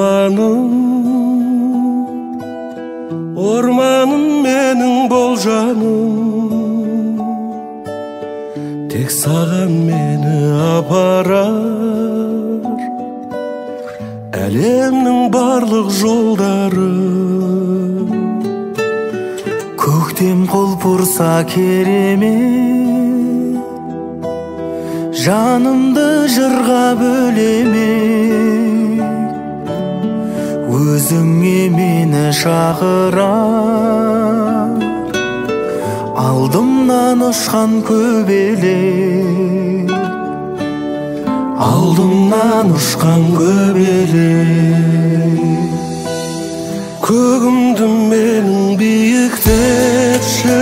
Орманым, орманым менің бол жаным, тек саған мені апарар әлемнің барлық жолдары. Көктем құлпырса керемет, жанымды жырға бөлемек, өзіңе мені шақырар, алдымнан ұшқан көбелек, алдымнан ұшқан көбелек. Көгімді менің биіктетші,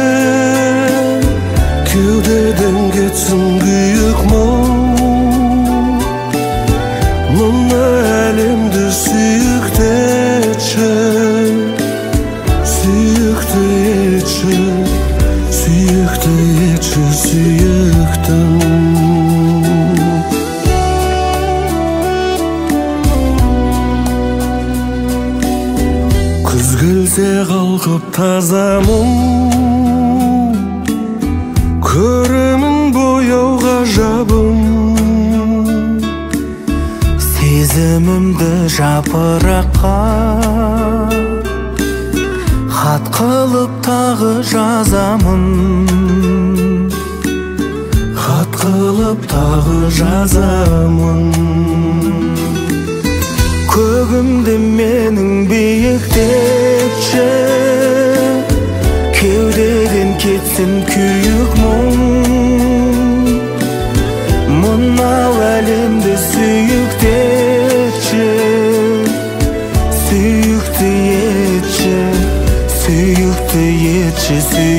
кеудеден кетсін күйік мұң, мына әлемді сүйіктетші, сүйікті етші, сүйікті етші, сүйіктім. Күз келсе қалқып тазамын, көремін бояу ғажабын, сезімімді жапыраққа хат қылып тағы жазамын, хат қылып тағы жазамын. Көгімді менің биіктетші, кеудеден кетсін күйік мұң, мынау әлемді сүйіктетші, сүйікті етші, сүйікті етші, сүйіктім.